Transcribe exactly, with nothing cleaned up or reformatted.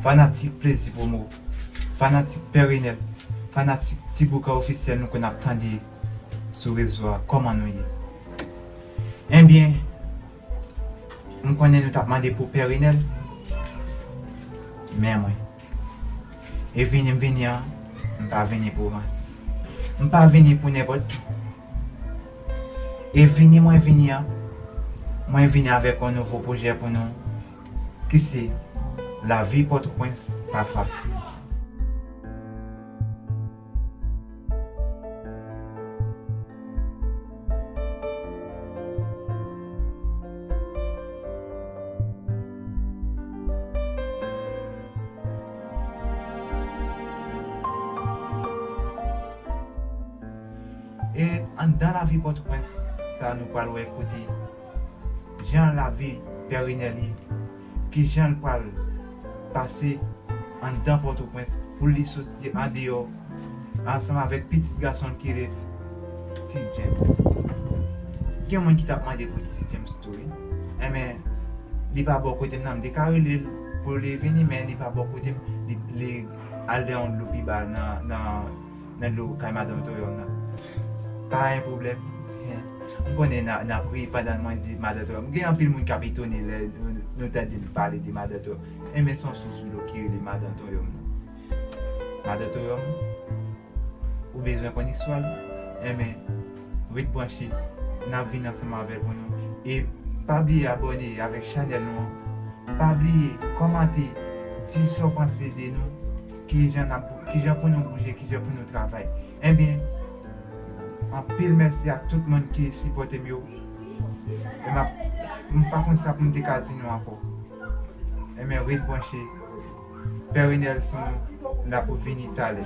Fanatik Plezi Promo, fanatik Pè Renèl, fanatik Ti Boukan Ofisyèl nou konn ap tande sou rezo a, kòman nou ye? Ebyen, m konnen nou t ap mande pou Pè Renèl, men mwen. E vini m vini an, m pa vini pou rans. M pa vini pou nenpòt ki. E vini mwen vini an, mwen vini avèk yon nouvo pwojè pou nou, ki se Lavi Pòtoprens pa fasil. E anndan Lavi Pòtoprens, sa nou pral wè kote jan lavi Pè Renèl ye, kijan l pral pase anndan Pòtoprens pou li soti andeyò ansanm avèk pitit gason l ki rele Ti James. Gen moun ki t ap mande pou Ti James tou wi. Enben, li pa bò kote m nan, m te ka rele l pou li vini, men li pa bò kote m, li, li al nan yon dlo pi ba nan, nan, nan dlo kay madan Toyòm nan. Pa gen pwoblèm. M konnen n a, n ap ri pandan mwen di madan Toyòm. Gen anpil moun k ap etone lè nou, nou tande m pale de madan Toyòm. Enben, se yon sous dlo ki rele madan Toyòm nan. Madan Toyòm, ou bezwen konn istwa l? Enben, ret branche, n ap vin ansanm avè l pou nou. E pa bliye abòne avèk chanèl nou an. Pa bliye kòmante, di sa w panse de nou, kijan n ap, kijan pou nou bouje, kijan pou nou travay. Enben, anpil mèsi a tout moun ki sipòte m yo. E m ap, m pa konn sa pou m te ka di nou ankò. Enben, ret branche. Pè Renèl sou nou, l ap vini talè.